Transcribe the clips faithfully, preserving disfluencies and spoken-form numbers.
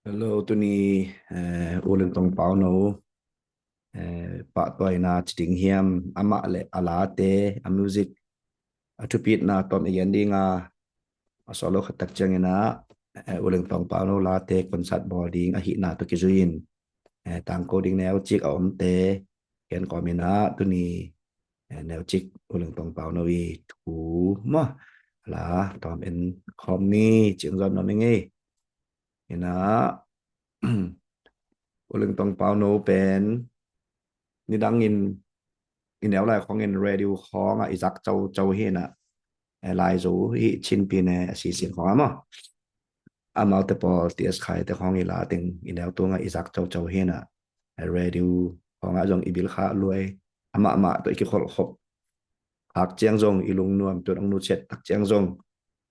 Hello, tuni, eh, U Lengtong Pauno, eh, pahtawi na ci ding hiam, amah le a late, a music, a thupitna tawm i gen ding a, a solo khat tak ciangin ah, eh, U Lengtong Pauno late concert bawl ding ahihna tawh kizui in, eh, tangko ding neucik a omte, gen kawmin ah, tuni, eh, neucik U Lengtong Pauno i thu maw, la tawm en khawm ni, ci-in zon nuam ing ei. In ah, U Lengtong Pauno pen nidangin i neu lai khawngin radio khawngah i zak cocok hi in ah, eh, Laizo hi Chin Pine a sisin khawngah maw, amaute pawl T S Khai te khawng i la teng i neu tungah i zak cocok hi in ah, eh, radio khawngah zong i bilkha luai, amah mah tawh i kikholhkhop khak ciang zong i lungnuam, tun hong nusiat tak ciang zong,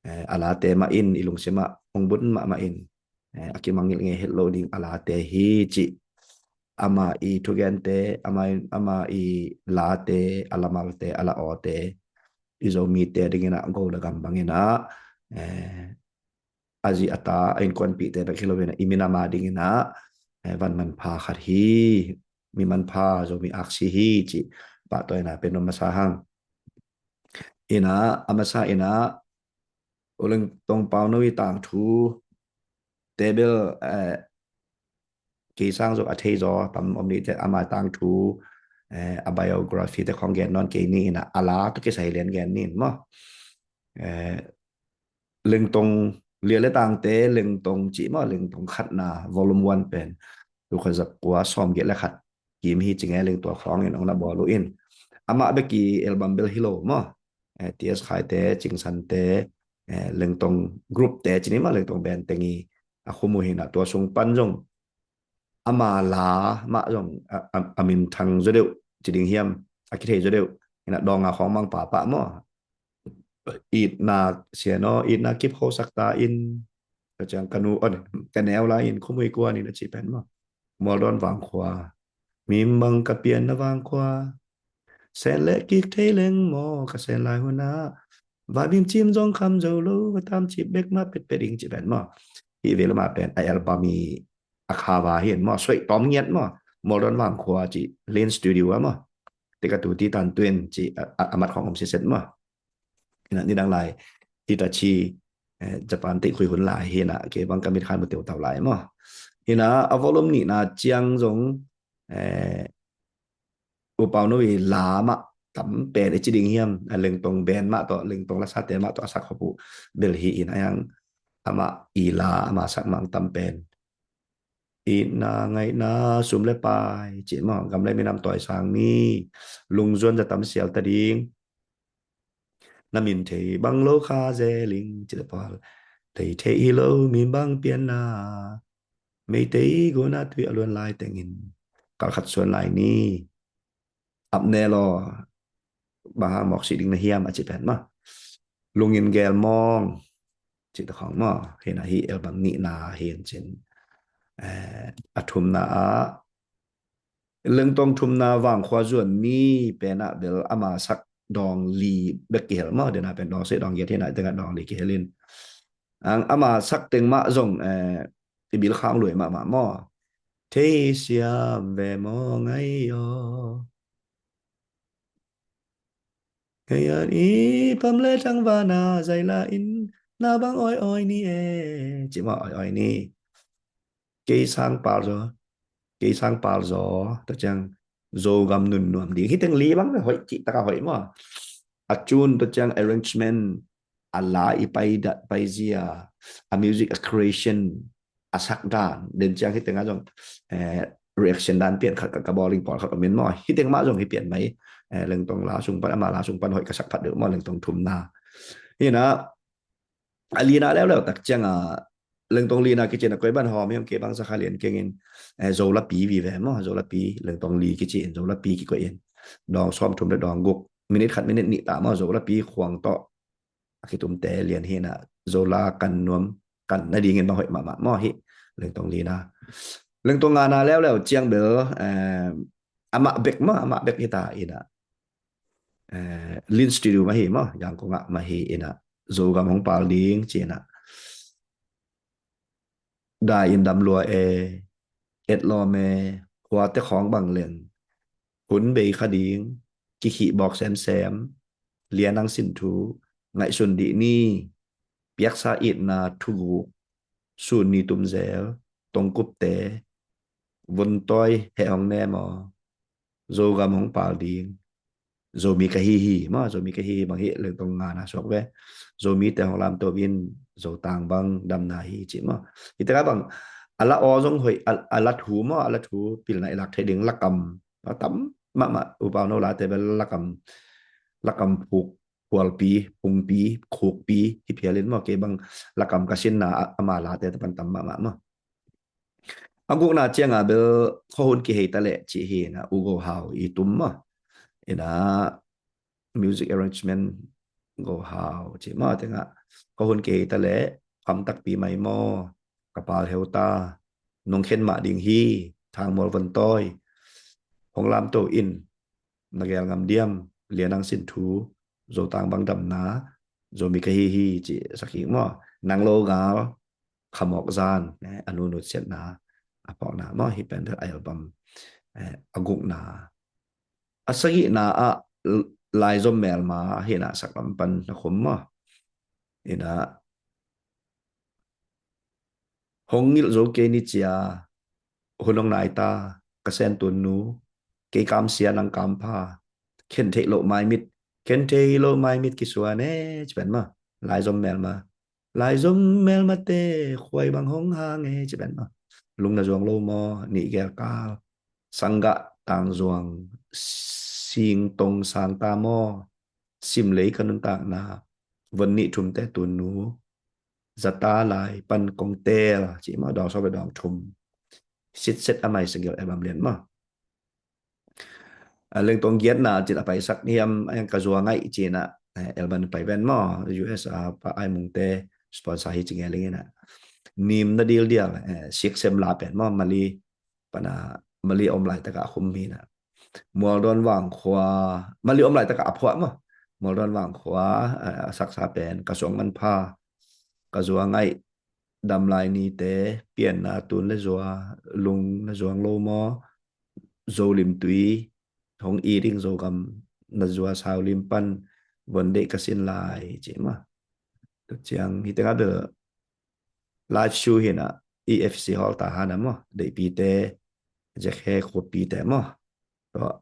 eh, a late mah in i lungsimah hong bun mahmah in, eh, a kimangngilh ngei het lo ding a late hi cih, ama i thugente, ama i, ama i late, a lamalte, a la awte, i Zomite dingin ah, gola gam bangin ah, eh, a zi a ta, a innkuanpihte bek hi lo in ah, i minam a dingin ah, eh, van manpha khat hi, mi manpha, Zomi aksi hi cih pahtawina pen om masa hang. In ah, a masa in ah, U Lengtong Pauno i tangthu te bel, eh, kei sang zong a thei zaw tam om ni teh, ama tangthu, eh, a biography te khawng gen nawn kei ni in ah, a la tawh kisai lian gen ni in maw. Eh, Lengtong, Lia le Tangte Lengtong cih maw, Lengtong khatna volume one pen tul khat za kua sawmgiat le khat kim hi ci nge, Lengtong khawngin hong na bawl uh in. Amah bek i album bel hi lo maw. Eh, T S Khai te, Cing San te, eh, Lengtong group te ci ni maw, Lengtong band teng i a khum uh hi in ah, tua sung pan zong ama la mah zong a, a, a minthang zaw deuh ci ding hiam, a kithei zaw deuh. In ah Dawng a Khawng Mang Papa maw, Itna Sian aw, Itna Kip Kho Sak Ta In, ka ciang ka nu, on, ka neu lai in Khumui Kuan in a ci pen maw, Mualdawn Vangkhua, Mimbang Ka Pianna Vangkhua, Sen Leh Kik Thei Leng Maw Ka Sen Lai Hun Ah, Va Bim Cim Zong Kham Zo Lo, Va Tam Cip Bek Mah Petpet Ing ci pen maw. Hih vei lamah pen a album i a cover hi in maw, Suaih Tawm Ngiat maw, Mualdawn Vangkhua ci, Lin Studio ah maw, Tika Tuti Tan Tuin ci, a, a, a mat khawng om siset maw. In ah nidang lai Hitachi, eh, Japan te khui hun lai hi in ah, kei bang ka mit khan mu teutau lai maw. In ah a volume nihna ciang zong, eh, U Pauno i la mah tam pen i ci ding hiam, a Lengtong band mah tawh, Lengtong lasate mah tawh a sak khop uh bel hi in ah, amah i la, ama sak mah tam pen. Itna, ngaihna, sum le pai, ci maw, gam le minam tawisang ni, lungzuan za tam sial ta ding. Na min thei bang lo kha zeling, ci ta pawl. Thei thei hi lo, mi bang pianna. Meitei guna tui a luan lai tengin. Kal khat suan lai ni. Ap ne law, bang hang mawk sih ding na hiam a ci pen maw. Lungin gel mawng, ci ta khawng maw. Hi in ah hih album nihna hi in cin, eh, a thumna ah, Lengtong thumna Vangkhua Zuan Ni pen ah bel ama sak dawng li bek kihel maw. Dena pen dawng seh dawng giat hi in ah, tengah dawng li kihel in. Ang ama sak teng mah zong, eh, i bil khang luai mahmah maw. Thei siam ve maw ngai aw. Hei an i pam le tang vana zai la in na bang oi oi ni e. Ci maw, oi oi ni. Kei sang pal zaw. Kei sang pal zaw. Tua ciang Zogam nunnuam ding. Hih teng li bang hoih, cih taka hoih maw. A tune, tua ciang arrangement, a la i pai dat, pai zia, a music, a creation, a sak dan, den ciang hih tengah zong, eh, reaction dan pian khat ka, ka bawling pawl khat om in maw. Hih teng mah zong hi pian mai, eh, Lengtong la sung pan, ama la sung pan hoih ka sak phat deuh maw, Lengtong thumna. Hi in ah, a lina leuleu tak ciang a, Lengtong lina kici in ah koi ban hawm hiam, kei bang sa kha lian keng in, eh, Zolapi vive maw, Zolapi, Lengtong li kici in Zolapi kikoih in. Dawng sawm thum le dawng guk, minute khat minute nih ta maw, Zolapi khuang tawh a kitumte lian hi in ah, Zola kan nuam, kan na dingin bang hoih mahmah maw hih Lengtong lina. Lengtong ngana leuleu ciang bel, eh, amah bek maw, amah bek hi ta in ah, eh, Lin Studio mah hi maw, Yangon ah mah hi in ah, Zogam hong pal ding ci in ah. dai in dam lua e, etlawm e, khuate khawng bang leng hun bei kha ding, kikhih bawk semsem, lianang sin thu, ngaihsun dih ni, piaksa itna thuguk, sun ni tumzel, tongkupte, vontawi heh hong nem aw, Zogam hong pal ding, Zomi ka hi hi maw, Zomi ka hi hi bang hi leng tong ngana suak ve. Zomite hong lamto in, Zotang bang damna hi ci maw. Hite ka bang a la aw zong hoih, a la thu maw, a la thu pilna i lak thei ding lakam a tam mahmah, upau no late bel lakam, lakam phuk khualpi, pungpi, khukpi hi phialin maw, kei bang lakam ka sinna ama late te pan tam mahmah maw. A gukna cianga bel khuahun kihei ta leh cih hi na, U Go Hau i tum maw. Ina music arrangement Go Hau ci maw, tenga khuahun kihei ta leh kham takpi mai maw, ka pal heu ta, nong khen mah ding hi, Thangmual vontawi hong lamto in, na gel ngam diam, lianang sin thu, Zotang bang damna, Zomi ka hi hi ci sak hi maw. Nang lo gal khamawk zan, a nu nutsiatna a phawkna maw, hi pen bel a album a gukna. A sagihna ah Laizom Melma hi na, saklam pan na khum maw. Ina hong ngilh zo kei ni cia, hun hong nai ta, ka sen tun nu, kei kam sia nang kam pha, khen theih loh mai mit, khen theih loh mai mit kisuan e ci pen maw. Laizom Melma, Laizom Melmate khuai bang hong hang e ci pen maw. Lung na zuang lo maw, nih gel kal, sanggah tangzuang singtong sang ta maw, simlei ka nuntakna, von nih thumte tun nu, zata lai pan kong tel ci maw, dawng sawm le dawng thum. Sitset a mai sagil album lian maw. A lengtong giatna cin a paisak hiam, a yang ka zua ngaih cina, album pai ven maw, U S a pa ai mungte sponsor hi ci nge lengina. Nim na dil dial, siksem la pen maw, mali pana, mali om lai taka a khum hi na. Mualdawn Vangkhua, mali om lai taka a phuah maw. Mualdawn Vangkhua a saksa pen, ka suang manpha, ka zua ngaih, damlai nite, pianna tun le zua, lung na zuang lo maw, Zolim tui hong i ding Zogam, na zua saulim pan von deih ka sin lai ci maw. Tuciang hi tenga bel live show hi na, E F C Hall ta hana maw, deihpite, zekhe khuapite maw. Tua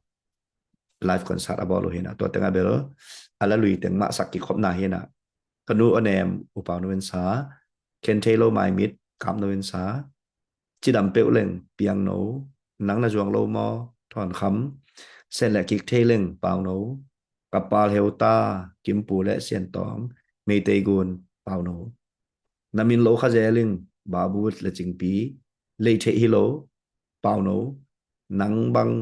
live concert a bawl uh hi na, tua tenga bel a la lui teng mah sak kikhopna hi na. Ka nu a nem upau no in sa, khen thei lo mai mit kap no in sa, cidam peuh leng piang no, nang na zuang lo maw, thawn kham, sen le kik thei leng pau no, ka pal heu ta, kimpu le siantawng, meitei gun pau no. Na min lo kha zeling, babut le cingpi, lei theih hi lo, pau no, nang bang,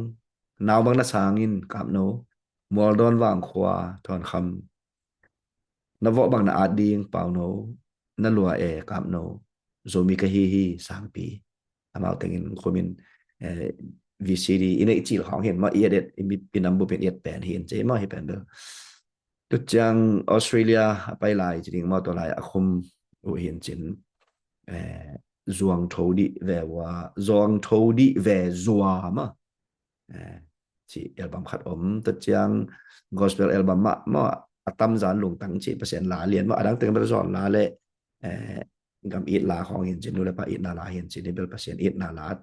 nau bang na sangin kap no, Mualdawn Vangkhua thawn kham, na vawh bang na at ding pau no, na lua e kap no, Zomi ka hi hi sangpi. Amau tengin khumin, eh, V C D i neih cil khawng hin maw, i et et, i mi, i nam bupin i et pen hin ci maw, hi pen bel. Tuciang Australia a pai lai ci ding maw, tua lai a khum uh hin cin, eh, zuang tho dih ve ua, zuang tho dih ve zua maw. Eh, ci album khat om, tuciang gospel album mah maw, a tamzan lungtang ci Pasian la lian maw, a dang teng bel zawn la le, eh, gam it la khawng hin cin, nu le pa itna la hin cin, hi bel Pasian itna la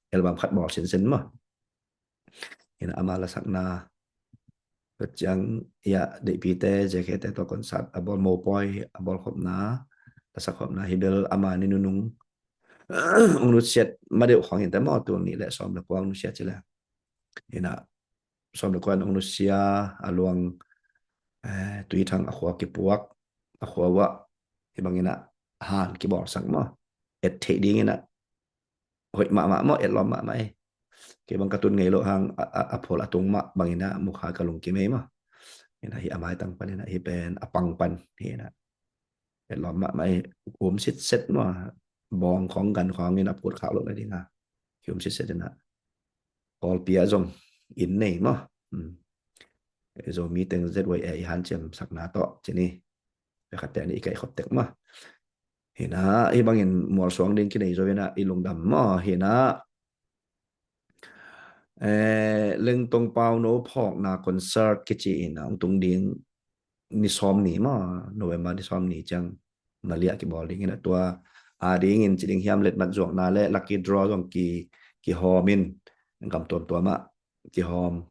album khat bawl sinsen maw. Ina ama la sakna, tuciang ia deihpite, zekhe te tua concert a bawl, mopoi a bawl khopna, la sak khopna, hi bel ama ni nunung ung nusiat ma deuh khawng hin te maw, tul nih le sawm le kua ung nusiat ci le. Ina sawm le kua ung nusia a luang, eh, Tuithang a khua kipuak, a khua uah hi bang ina han kibawlsak maw, et theih ding ina hoih mahmah maw, et lawm mahmah e. Kei bang ka tun ngei loh hang a, a, a phol a tung mah bang ina mukha ka lungkim e maw. Ina hi a maitang pan ina hi pen a pang pan hi ina. Et lawm mahmah e, um sitset maw, bawng khawng gan khawng ina put khak loh na dinga. Hi um sitset ina. Kawlpi ah zong inn nei maw. Hmm. Zomi teng Z Y A i hanciam sakna tawh ci ni. Pekhat te ni i kaih khop tek maw. Hi na, hi bangin mualsuang ding kinei zo hi na, i lungdam maw, hi na. Eh, Lengtong Pauno phawkna concert kici hi na, hong tung ding ni sawm ni maw, November ni sawm ni ciang Mali ah kibawl ding hi na, tua a dingin ci ding hiam, letmat zuakna le lucky draw zong ki, kihawm in, gam tuamtuam ah kihawm.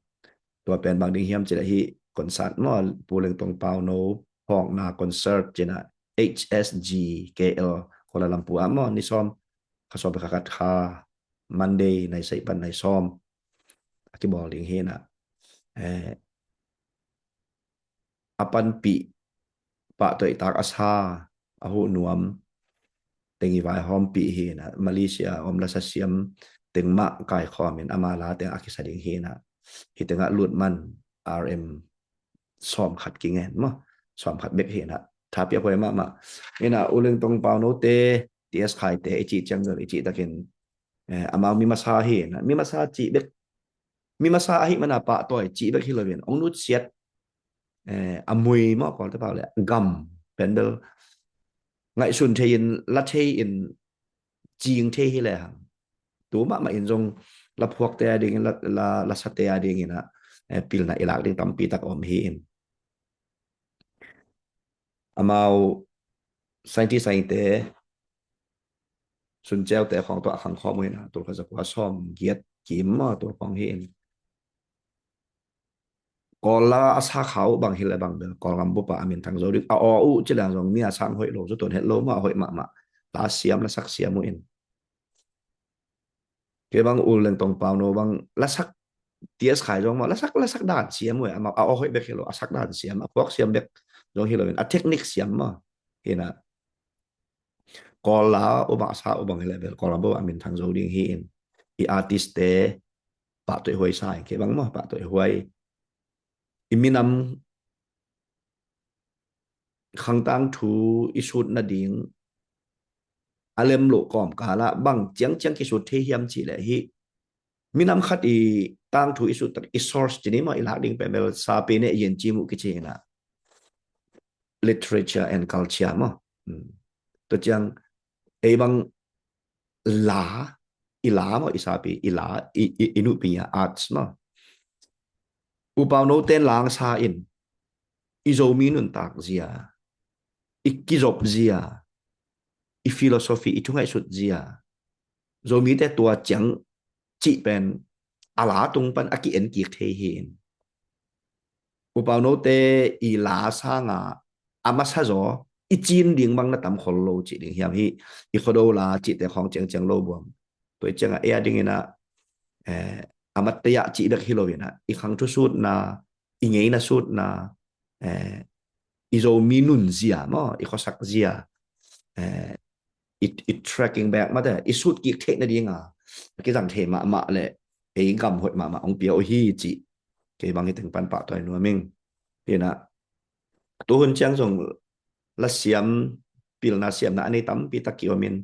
Tua pen bang ding hiam ci leh hi concert maw, Pu Lengtong Pauno phawkna concert ci na, H S G K L Kuala Lumpur ah maw, ni sawm, kha sawm kha khat kha Monday nai sagih pan nai sawm a kibawl ding hi na. Eh, a panpih pahtawi tak a sa, a huh nuam teng i vaihawmpih hi na, Malaysia om lasa siam teng mah kaikhawm in ama la teng a kisa ding hi na. Hi tengah lut man R M sawm khat kingen maw, sawm khat bek hi na. Tha piak huai mahmah. Hi na, U Lengtong Pauno te, T S Khai te i cih ciang zong i cih takin, eh, amau mi masa hi na, mi masa cih bek, mi masa ahi mana pahtawi cih bek hi lo in, ong nutsiat, eh, a mui maw, Kawlte pau le gam pen bel ngaihsun thei in, la thei in, cing thei hi le hang, tu mahmah in zong la phuakte a dingin, la, la, la sate a dingin ah, eh, pilna i lak ding tampi tak om hi in. Amau scientist aite, Sun Ceu te khawng tua a khang khawm uh hi na, tul khat za kua sawm giat kim maw, tua khawng hi in. Kawl la a sa kha uh bang hi le bang bel Kawlgam bup ah a minthang zo ding. A aw uh ci leng zong mi a sang hoih lo, zu tuan het lo maw, a hoih mahmah. La siam, la sak siam uh in. Kei bang U Lengtong Pauno bang la sak, T S Khai zong maw, la sak, la sak dan siam uh in. Amau a aw hoih bek hi lo, a sak dan siam, a phuak siam bek zong hi lo in, a technique siam maw. Hi na. Kawl la uh bang a sa uh bang hi le bel Kawlgam bup ah a minthang zo ding hi in. I artist te pahtawi huai sa in, kei bang maw, pahtawi huai. I minam khang tangthu i sut nading a lem loh kawmkal ah bang ciangciang kisut thei hiam cih leh hi, minam khat i tangthu i sut tak, i source ci ni maw, i lak ding pen bel Sape ne Yen Ci Muh kici hi na, literature and culture maw. Hmm. Tua ciang ei bang la, i la maw, i Sape, i la, i, i, i nupi a arts maw. U Pauno ten la sa in, i Zomi nuntak zia, i kizop zia, i philosophy, i thungaihsut zia, Zomite tua ciang cih pen a la tung pan a ki-en kik thei hi in. U Pauno te i la sanga a masa zaw i cin ding bang na tam khol lo cih ding hiam hi, i Khuado la cihte khawng ciangciang lo buang. Tua i ciangah ei a dingin ah, eh, a mat tei ah cih bek hi lo in ah, i khang thu sutna, i ngeina sutna, eh, i Zomi nunzia maw, i khuasak zia, eh, i, i tracking back mate, i sut kik theih nadinga a kizang thei mahmah le ei gam hoih mahmah hong pia uh hi cih kei bang hi teng pan pahtawi nuam ing. Hi na, tuhun ciang zong la siam, pilna siamna a nei tampi tak ki-om in,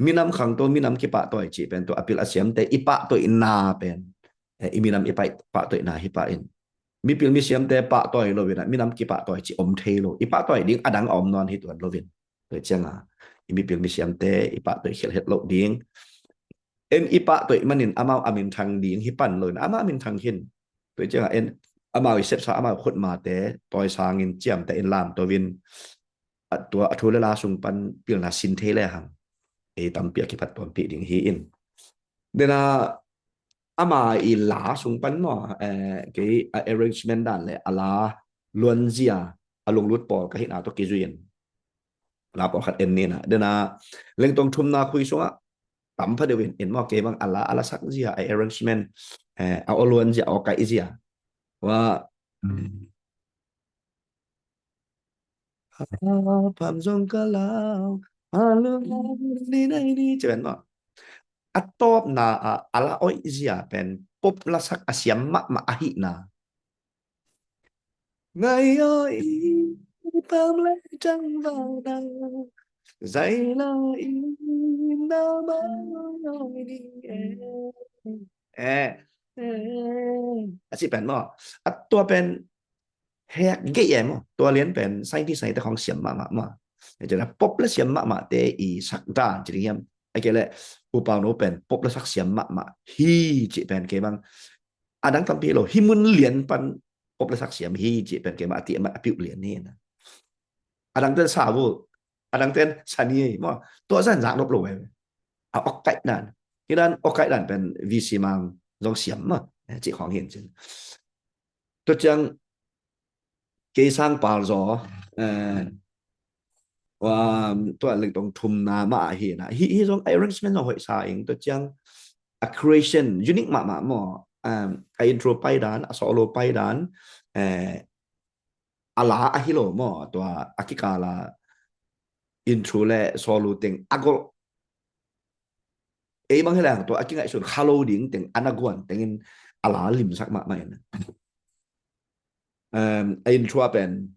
minam khangto, minam kipahtawi cih pen tua a pil a siamte i pahtawina pen, eh, i minam i pah-, pahtawina hi pah in. Mipil misiamte pahtawi lo in ah minam kipahtawi cih om thei lo. I pahtawih ding a dang a om nawn hi tuan lo in. Tua cianga i mipil misiamte i pahtawih khial het loh ding. En i pahtawih manin amau a minthang ding hi pan lo in, amau a minthang khin. Tua cianga en amau i sepsa, amau khutmate tawisangin ciamteh in lamto in, a tua a thu le la sung pan pilna sin thei le hang ei tampi a kiphat tuampih ding hi in. Dena ama i la sung pan maw, eh, kei a arrangement dan le a la luanzia a lunglut pawl ka hihna tawh kizui in la pawlkhat en nina. Dena Lengtong thumna khui sungah tam pha deuh in, in maw, kei bang a la, a la sak zia, a arrangement, eh, a aw luanzia, a aw kaihzia. Wa, a pam zong ka lau, a lu ni nai ni, ci pen maw. A tawpna a, a la oih zia pen pop lasak a siam mahmah ahihna. Ngai aw i pam le cang va na, zai la i na ma aw ni e. Eh, eh. A ci pen maw. A tua pen hek gei e maw. Tua lian pen scientist nai te khong siam mahmah maw. Hi ci-in ah pop le siam mahmahte i sak dan ci ding hiam? A kei le U Pauno pen pop le sak siam mahmah hi cih pen kei bang a dang tampi lo, hih mun lian pan pop le sak siam hi cih pen kei bang a ti a piuh lian hi na. A dangte'n sa vul, a dangte'n sa ni ei maw. Tua zan zak nop lo ve. A awk kaih dan. Hi dan awk kaih dan pen V C Mang zong siam maw. Eh, cih khawng hi in cin. Tua ciang kei sang pal zaw, eh, um, tua lengtong thumna mah ahi na. Hi, hi zong arrangement zong hoih sa ing. Tua ciang a creation, unique mahmah maw. Um, a intro pai dan, a solo pai dan, eh, a la ahi lo maw, tua a kikal a intro le solo teng a golh. Ei bang hi leng tua a kingaihsun kha lo ding teng a na guan tengin a la limsak mahmah in. Um, a intro a pen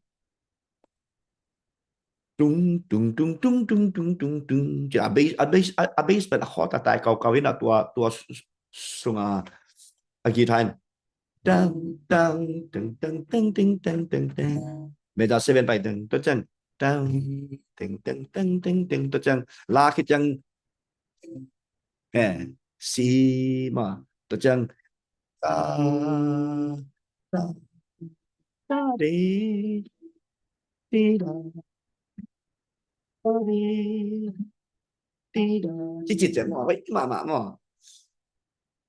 tung tung tung tung tung tung tung tung. Ci a bass, a bass, a, a bass pen a khawt a tai kau kau in a tua, tua s-, s-, sunga a guitar in tang tang tang tang tang tang tang tang. Major seven pai tang, tua ciang tang tang tang tang tang tang, tua ciang la khit ciang, eh, C maw, tua ciang ta ta ta di di da da di di da. Ci ci ciang maw, hoih mahmah maw.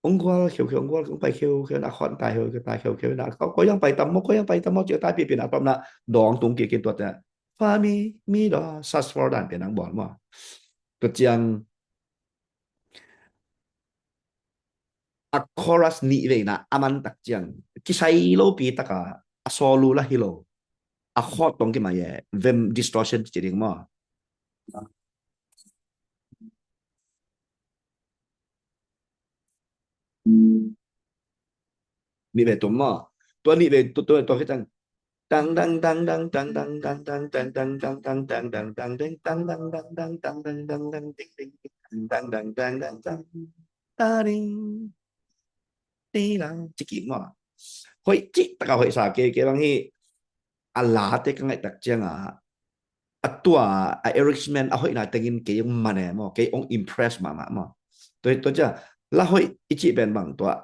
Ong gual kheukheu, ong gual, ong pai kheukheu na, khawt tai kheukheu, tai kheukheu na, ko, ko yang pai tam maw, ko yang pai tam maw, ci tai pipi na, tawm na dawng tung kik in tua te. Fa mi, mi do, sus four dan pian ang bawl maw. Tua ciang a chorus nih veina a man tak ciang kisai lopi taka a solo la hi lo. A chord tong kimai e, vem distortion ci ding maw. Nih vei tum maw. Tua nih vei tu, tu, tua khit ciang tang dang dang dang tang dang dang dang tang dang dang dang tang dang dang ding tang dang dang dang ding ding ding dang dang dang dang dang ta ding. Tei lang ci kik maw. Hoih cih taka hoih sa kei, kei bang hi a late ka ngaih tak cianga a tua a arrangement a hoihna tengin kei ong man e maw, kei ong impress mahmah maw. Tua, tua cia la hoih i cih pen bang tua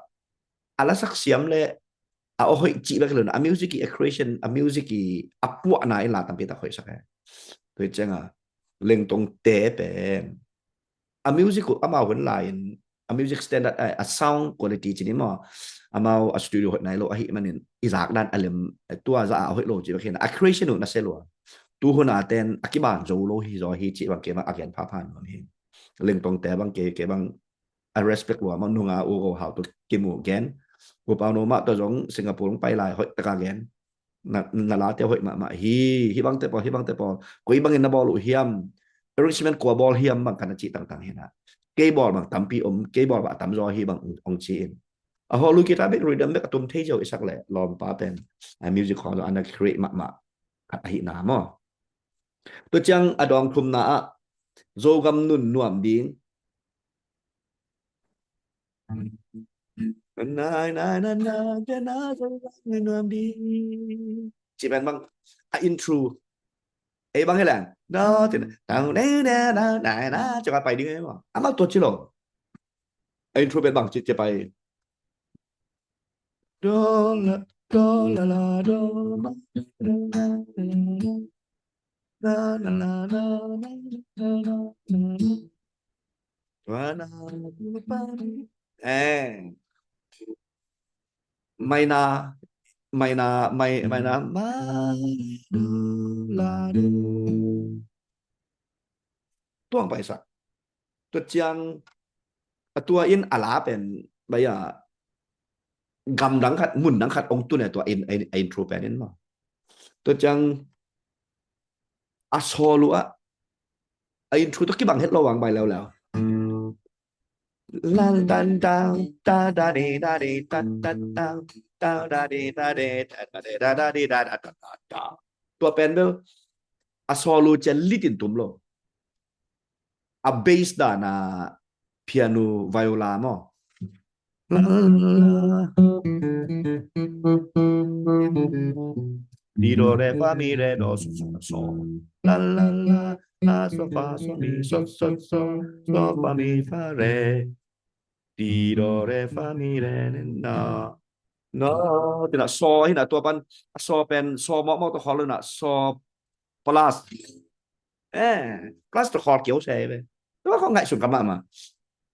a la sak siam le a hoih cih bek lo na, a music i a creation, a music i a puahna in la tampi tak hoih sak e. Tua cianga Lengtong te pen a music uh amau hun lai-in a music standard, a, a sound quality ci ni maw, amau a studio hoih nai lo ahih manin i zak dan a lem, tua za a hoih lo ci bek hi na, a creation uh na se lua. Tu hun a ten a kiban zo lo hi zaw hi ci bang kei bang a gen phapha nuam hi. Lengtong te bang kei, kei bang a respect lua maw, nunga u go hau tu kimu gen. U Pau no mah tua zong Singapore pai lai hoih taka gen. Na, na late hoih mahmah hi, hi bangte pawl, hi bangte pawl. Koi bangin na bawl uh hiam? Arrangement kua bawl hiam bang ka na cih tangtang hi na. Kei bawl bang tampi om, kei bawl bang a tamzaw hi bang ong, ong ci in. A hawlu guitar bek, rhythm bek a tum thei ziau i sak leh lawmpa pen a music khawng zong a na create mahmah khat ahi na maw. Tua ciang a dawng thumna ah Zogam nun nuam ding. Nai, nai, nai, nai, nai, nai, Zogam nun nuam ding. Ci pen bang a intro. Ei bang hi leng. No, ci na, tang, ne, ne, na, nai, na, ci ka pai ding ei bang. Amau tua ci lo. A intro pen bang ci, ci pai. Do la, do la la, do ma, do la la la, do la la la, do la la la. Wa na, do pa, eh. Mai na, mai na, mai, mai na, ma, do la do. Tuang pai sa. Tua ciang a tua in a la pen bai a gam dang khat, mun dang khat ong tun a tua in, in, intro pen in maw. Tua ciang a solo ah a intro tua kibang het lo wang bai leuleu. Lan dan dan da da di da di da da da da da di da di da da di da da di da da da da. Tua pen bel a solo cia lit in tum lo. A bass dan a piano viola maw. Ti do re fa mi re do so so so. La la la la so fa so mi so so so. So fa mi fa re. Ti do re fa mi re ne na. No, ti na so hi na tua pan, a so pen so mawkmawk tawh khol lo na, so plus. Eh, plus tawh khol kiau se ve. Tua khong ngaihsun ka mahmah.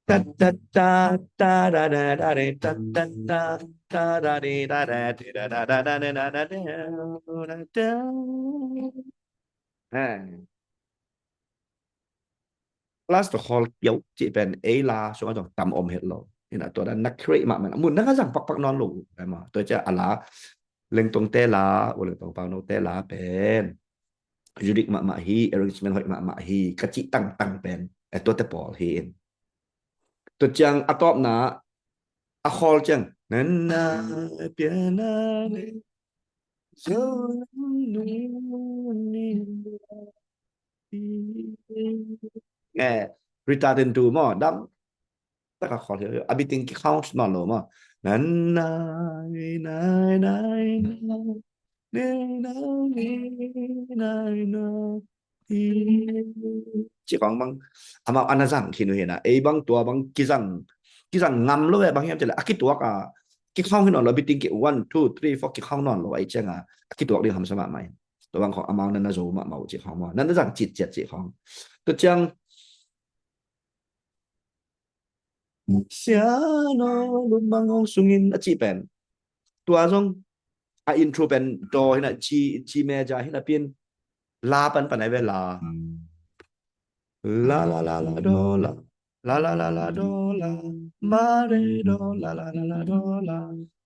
Ta ta ta ta da da da re ta ta ta ta da de da da de da da da da da da da da da. Eh. Plus tawh khol kiau cih pen ei la sungah zong tam om het lo. Hi na tua dan na create mahmah, mun na ka zang pakpak nawn lo. Tua ciah a la, Lengtong te la, U Lengtong Pauno te la pen unique mahmah hi, arrangement hoih mahmah hi, ka cih tangtang pen, eh, tuate pawl hi in. Tua ciang a tawpna, a khol ciang, na na, pia na, le, zo, nu, ni, eh, Rita Tin Tu maw, dam taka khol hi, a biting kikhawng nawn lo maw. Nan nai, nai, nai, nai, nai, nai, nai, nai, nai. Ci khawng bang, amau ana zang khin uh hi na, ei bang tua bang kizang, kizang ngam lo eh, bang hiam cih leh, a kituak a, kikhawng hi nawn lo, a biting ki one, two, three, four, kikhawng nawn lo, ei ciang a, a kituak ding hamsa mahmah in. Tua bang khawng amau na na zo mahmah uh ci khawng maw, na na zang citciat ci khawng. Tua ciang, Siano lum bang hong sungin a cih pen. Tua zong a intro pen do hi na, G, G major hi na pin, la pan pan ai ve la. La la la la do la. La la la la do la. Ma re do la la la la do la.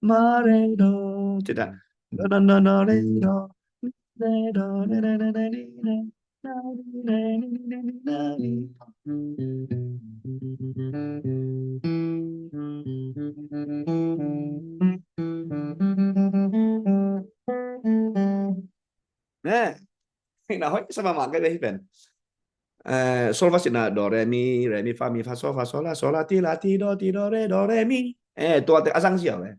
Ma re do. Cih dah. Do do do do re do. Re do re re re re re. Nè, na hoih sa mahmah kei ve hi pen. Eh, sol fa si na do re mi, re mi fa mi fa so fa so la, so la ti la ti do ti do re do re mi. Eh, tua te a zang ziau ve.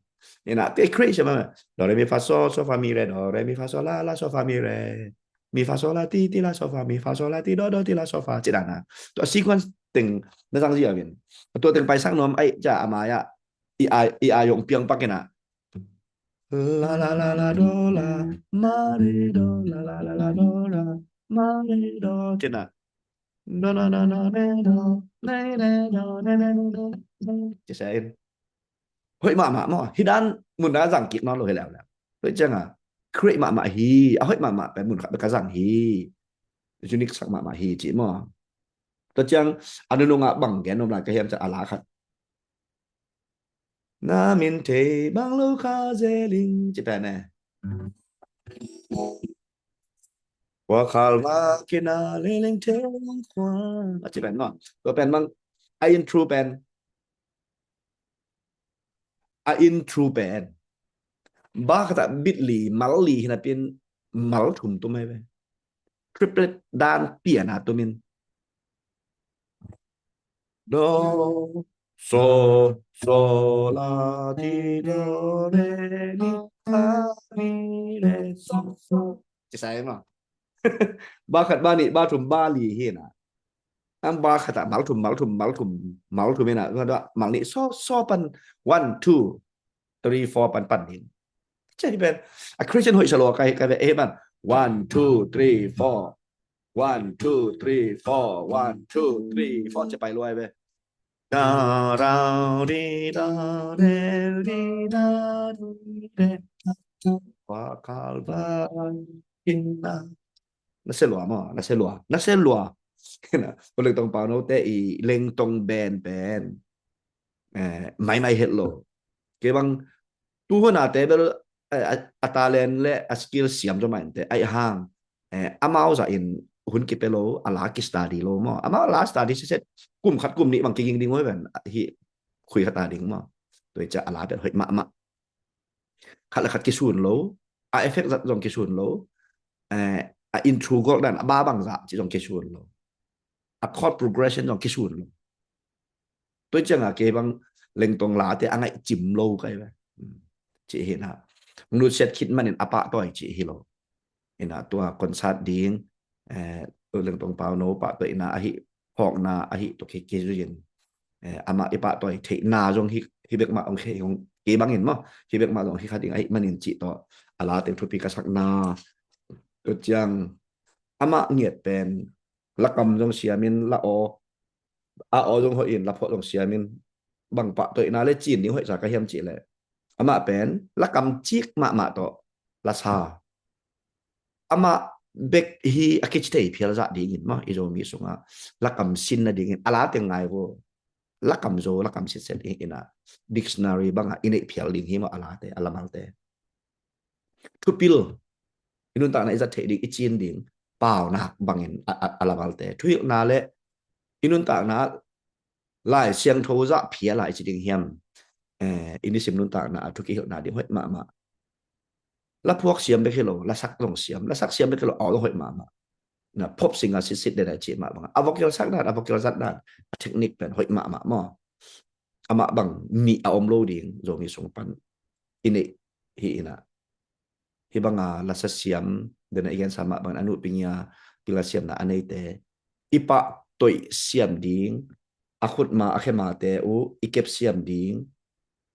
Hi na te creation ma. Do re mi fa so, so fa mi re do re mi fa so la, la so fa mi re. Mi fa so la ti, ti la so fa, mi fa so la ti do, do ti la so fa. Cih dan na. Tua sequence teng na zang ziau vin. Tua teng pai sang nuam ai ca a mai ah. I ai, i ai hong piang pak in a. La la la la do la, ma re do, la la la la do la, ma re do. Cih na. Do do do do re do, re re do, re re do, re re do. Ci sa in. Hoih mahmah maw. Hi dan mun na zang kik nawn lo hi leuleu. Hoih ciang a, create mahmah hi. A hoih mahmah pen mun khat bek ka zang hi. Unique sak mahmah hi ci maw. Tua ciang a nunung a bang gen om lai ka hiam ciang a la khat. Na min thei bang lo kha ze ling ci pen eh. Wa khal va kina le ling thei khua. A ci pen maw. Tua pen bang a intro pen. A intro pen. Ba khat ah bit li, mal li hi na pin mal thum tum ai ve. Triplet dan pian a tum in. Do, so, so, la, ti, do, re, mi, fa, mi, re, so, so. Ci sa in maw. Ba khat, ba nih, ba thum, ba li hi na. Ang ba khat ah mal thum, mal thum, mal thum, mal thum hi na. Mal nih, so, so pan, one, two, three, four pan pan ding. Ci hi pen. A Christian hoih sa lo kai kai ve eh pan. One, two, three, four. One, two, three, four. One, two, three, four. Ci pai lo ai ve. Da, da, di, da, re, di, da, di, re. Wa khal va kina. Na se lua maw, na se lua. Na se lua. Kina. Pu Lengtong Pauno te i Lengtong band pen. Eh, mai mai het lo. Kei bang tu hun a te bel, eh, a, a talent le a skill siam zaw mah in te. Ai hang. Eh, amau zah in hun kipe lo, a la ki study lo maw. Amau a la study siset kum khat kum nih bang kiging ding uh hi ven. Hi khui khat a ding maw. Tua hi ciah a la pen hoih mahmah. Khat le khat kisun lo, a effect zat zong kisun lo, eh, a intro gol dan, a ba bang zah ci zong kisun lo. A chord progression zong kisun lo. Tua ciang a kei bang Lengtong la te a ngaih cim lo kai ve. Hmm. Ci hi na. Nusiat khit manin a pah tawi ci hi lo. Ina tua concert ding, eh, Lengtong Pauno pahtoihna ahi, phawkna ahi tuk hi kei zui in, eh, amah i pahtawi theihna zong hi, hi bek mah ong hi, ong kei bangin maw, hi bek mah zong hi kha ding ahi manin cih tawh a la teng thupi ka sakna. Tua ciang amah ngiat pen lakam zong siamin la aw, a aw zong hoih in la phawk zong siamin bang pahtoihna le cin ding hoih sa ka hiam cih leh amah pen lakam cik mahmah tawh la sa. Amah bek hi a kici thei phial zah dingin maw, i Zomi sungah lakam sin nadingin a la teng ngai vo. Lakam zo, lakam sitset ina dictionary bangah i neih phial ding hi maw a late, a lamalte. Thupil, i nuntakna i zat theih ding, i cin ding, paunak bangin a, a, a lamalte. Thuhilhna le i nuntakna Lai Siangtho zah phial a i ci ding hiam? Eh, i nisim nuntakna a thu kihilhna ding hoih mahmah. La phuak siam bek hi lo, la sak zong siam, la sak siam bek hi lo, aw zong hoih mahmah. Na pop singer sitsit den a i cih mah bangah a vocal sak dan, a vocal zat dan, a technique pen hoih mahmah maw. Amah bang nih a om lo ding Zomi sung pan i neih hi ina. Hih banga lasa siam, dena i gensa mah bangin a nuh pingia pilna siamna a neite i pahtoih siam ding, a khutma a khemate uh i kep siam ding,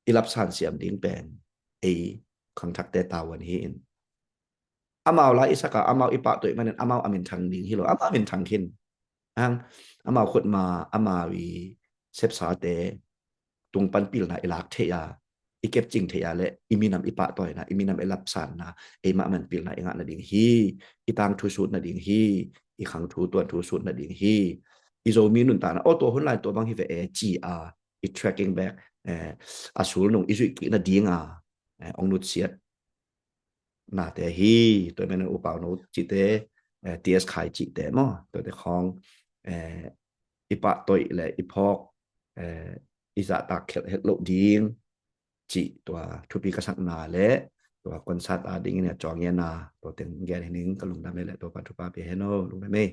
i lapsan siam ding pen ei khangthakte tavuan hi in. Amau lai i saka, amau i pahtoih manin amau a minthang ding hi lo, amau a minthang khin. Ang, amau khutma, amau i sepsate tung pan pilna i lak theih a, i kepcing theih a le i minam i pahtawina, i minam i lapsanna, eimah man pilna i ngah nading hi, i tangthu sut nading hi, i khangthu tuanthu sut nading hi. I Zomi nuntakna, aw tua hun lai tua bang hi ve e ci a, i tracking back, eh, a sulnung i zuih kik nadinga, eh, ong nutsiat nate hi. Tua men U Pauno cihte, eh, T S Khai cihte maw, tuate khawng, eh, i pahtoih le i phawk, eh, i zahtak khelh het loh ding cih tua thupi ka sakna le tua concert a dingin a cawng iana tua teng gen hi ning. Ka lungdam e le tua pan thupa pia hen o, lungdam e.